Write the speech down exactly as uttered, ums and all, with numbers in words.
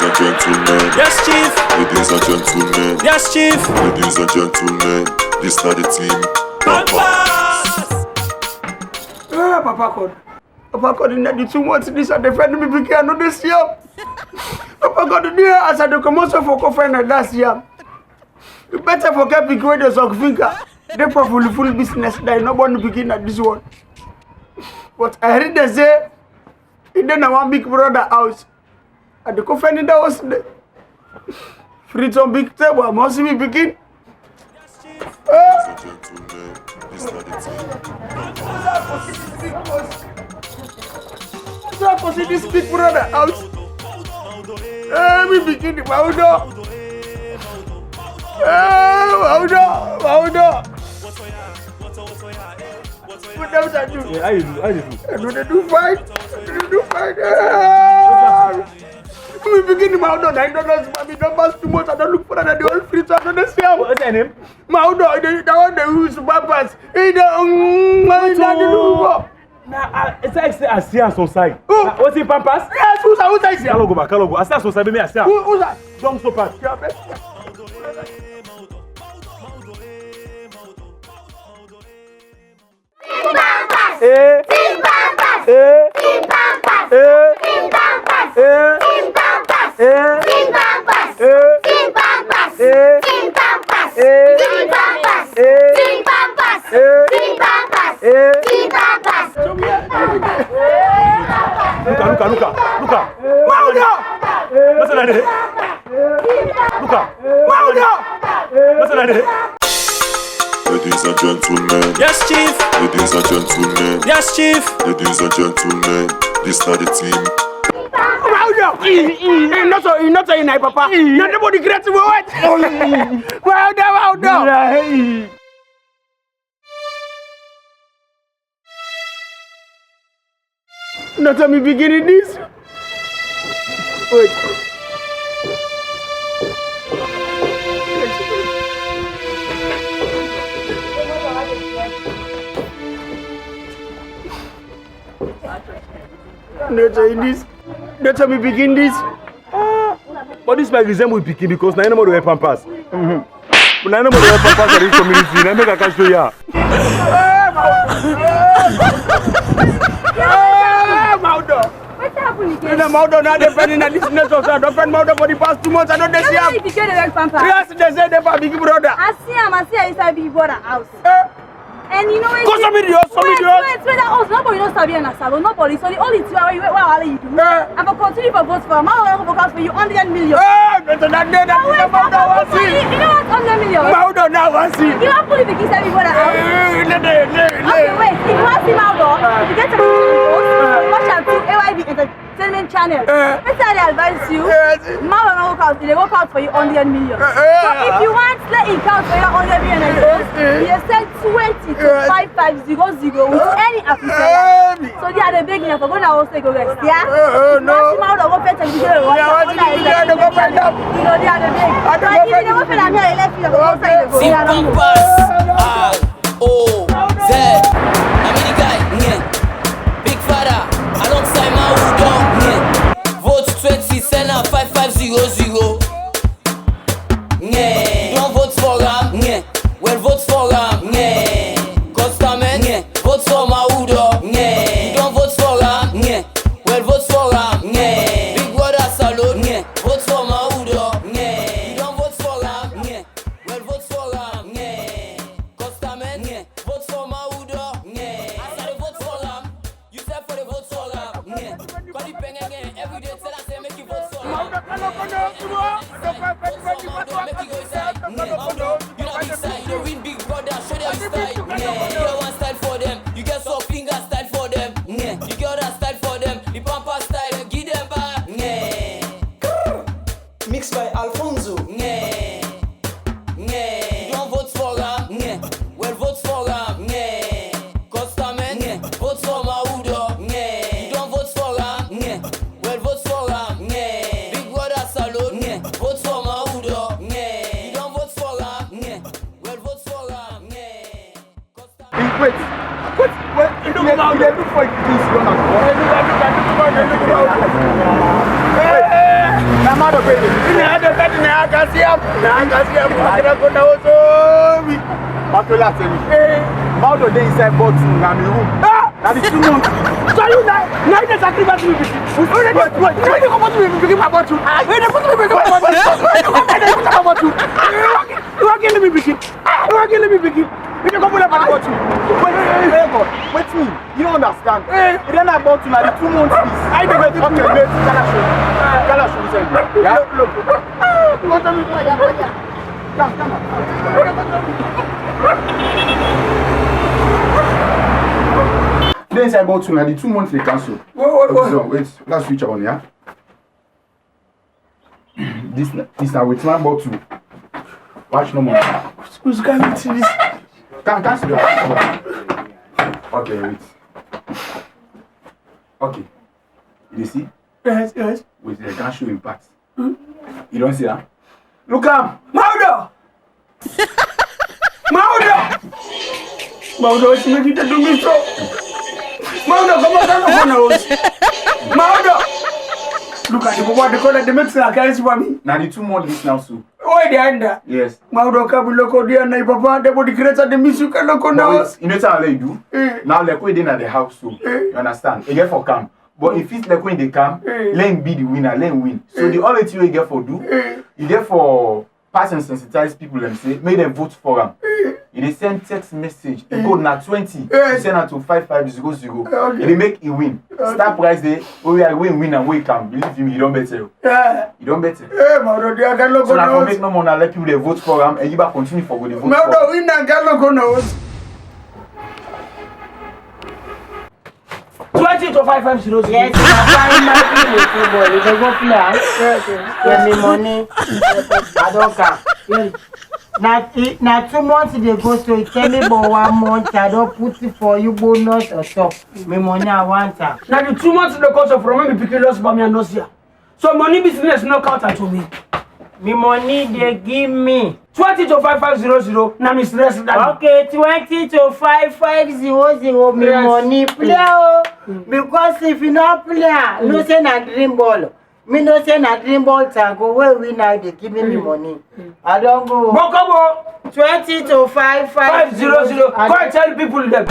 and gentlemen. Yes, Chief. Ladies and gentlemen. Yes, Chief. Ladies and gentlemen, this na the team. Pampers. Ah, Papa God. Papa God, in the two months this, I dey find mi pikin, I no dey see am. Papa God, dey as I dey comot so for go find am, I see am. You better for get pikin wey dey suck finger. Dey for full full business, na no born pikin na this one. But I read dey say, e dey na one big brother house. I dey go find in the house today. Free some big table, I must see mi pikin. Eh? So I go see this big brother house. Eh, mi pikin, Maudo. Eh, Maudo, Maudo. Wetin I do? Yeah, how you do? How you do? I no dey do fine. I no dey do fine. Ah. Mi pikin Maudo, na him don lost, mi don pass two months. I don look for am, I dey all free, so I no dey see am. What's your name? Maudo, that one dey use pampers. He dey, um, he dey do. Na, I, it's like say I see am some side. Who? Na, what's in pampers? Yes, who's that? Who's that? Kalogo ba, kalogo. I see am some side, me I see am. Who, who's that? Don't so bad. Yeah, man. Eh. Eh. Eh. Eh. Eh. Luka, Luka, Luka, Luka. Maudo! Wetin I dey? Luka. Maudo! Wetin I dey? Ladies and gentlemen. Yes, Chief. Ladies and gentlemen. Yes, Chief. Ladies and gentlemen, this na the team. Maudo! He not so, he not so in my papa. Not nobody great to what? Maudo, Maudo! Na so mi pikin dis. Wait. Na so e dis. Na so mi pikin dis. Ah, but this might resemble pikin because na him nobody wear pampers. Mm-hmm. But na him nobody wear pampers for this community. Na make I catch you here. Maudo. Wetin happen again? Na Maudo na dey find na this nest of, I don find Maudo for the past two months. I no dey see am. If you get the red pampers. Yes, dey say dey for Big Brother. I see am. I see am inside Big Brother house. Eh? And you know what? Go show me the house, show me the house. Wait, wait, wait, that house, nobody no sabi na salon, nobody. So the only thing wey, wey, wey you do, eh, I go continue for vote for am. I go vote out for you hundred million. Eh, better than that, that. No, wait, Maudo, I want to see. You know what, hundred million? Maudo, now I see. You have put it inside before that house. Eh, le, le, le, le. Okay, wait. If you want to see Maudo, if you get to vote, you watch am through A Y B Entertainment. Entertainment channel. Eh. Wetin I dey advise you? Eh. Maudo no work out, e dey work out for you hundred million. Eh, eh. So if you want, let him count for you hundred million and go, eh, eh, you dey send twenty to, eh, five five zero zero with, eh, any application. Eh. So there I dey beg you for go na house go rest, yeah? Eh, eh, no. If you want see Maudo, go pay television, watch am. Yeah, watch television, go find out. You know, there I dey beg. I dey go find out. If you never find out, me, I left you, go outside, go. See, yeah, no. Pampers. Ah. O Z. Na me the guy, yeah. Big Father, alongside Maudo, yeah. Vote twenty, send am five five zero zero. Yeah. You don vote for am, yeah. Well, vote for am, yeah. Customers, yeah. Vote for Maudo, yeah. You don vote for am, yeah. Well, vote for am, yeah. Big Brother Salon, yeah. Vote for Maudo, yeah. You don vote for am, yeah. Well, vote for am, yeah. Customers, yeah. Vote for Maudo, yeah. As I dey vote for am, you sef for the vote for am, yeah. Call the pen again every day, tell am say make you vote for am. Maudo, make you go inside, yeah. Maudo, you know big side, you dey win Big Brother, show them style, yeah. You get one style for them, you get some finger style for them, yeah. You get other style for them, the pamper style, give them back, yeah. Mixed by Alfonso. Nye. Nye. You don vote for am? Nye. Well, vote for am. Nye. Customers? Nye. Vote for Maudo? Nye. You don vote for am? Nye. Well, vote for am. Nye. Big Brother Salon? Nye. Vote for Maudo? Nye. You don vote for am? Nye. Well, vote for am. Nye. Wait, wait, wait, you dey look for this one. Wait, na Maudo Na I don tell you, na I can see am. Na I can see am. I cannot go down so we. Matola tell me. Eh. Maudo dey inside bottle na mi room. Ah! Na the two months. So you na, na you dey sacrifice me pikin. Wait, wait, wait, wait. Why you comot me pikin my bottle? Why you comot me pikin my bottle? Why you comot me pikin my bottle? You wan kill me pikin. You wan kill me pikin. You dey comot my bottle. Wait, wait, wait, wait. Wait me. You don't understand. Eh. Then I bought you na the two months this. I dey wait. Okay, wait. Kala show. Kala show inside. Yeah. Look, look. You want me to come, come. Dey inside bottle na the two months dey cancel. Wait, wait, wait. So, wait, let's switch on, yeah? This na, this na with my bottle. Watch no more. Who's coming to this? Can, can sit down. Okay, wait. Okay. You dey see? Yes, yes. Wait, I can show you part. Hmm? You don see am? Look am! Maudo! Maudo! Maudo, wetin make you dey do me so? Maudo, comot out of my house! Maudo! Look at the bobo, the color, dey make say I carry for me. Na the two months this now so. Why dey under? Yes. Maudo, come look out there, na your papa, dey body creator, dey miss you, come look out now. But wait, you know wetin I let you do? Eh. Now, like, we dey na the house so. Eh. You understand? You get for come. But if it's like when they come, eh, let him be the winner, let him win. So, eh, the only thing you get for do, eh, you get for pass and sensitize people and say, make them vote for am. Eh. You dey send text message, eh, the code na twenty, yes, you send am to five five zero zero. Eh, okay. You dey make e win. Okay. Star prize dey, oh yeah, win, win and win come. Believe me, you don better. Yeah. You don better. Eh, Maudo, the other logo. So now for make no more, now let people dey vote for am, and you back continue for go dey vote for am. Maudo, win and get logo now. Twenty to five five zero zero. Yes, na fine, my people, football. You dey go play am? Yes, yes. Give me money. I don come. Yes. Na, na two months e dey go, so you tell me about one month. I don put it for you bonus on top. My money, I want am. Na the two months dey go, so from when mi pikin lost, but me, I no see am. So money business no count am to me. Mi money dey give me. Twenty to five five zero zero, na mi stress that. Okay, twenty to five five zero zero, mi money play o. Mm. Because if you no play am, no say na dream ball. Mi no say na dream ball tango wey win now dey give me mi money. Mm. I don go. Bokobo. Twenty to five five zero zero. Go and tell people dem.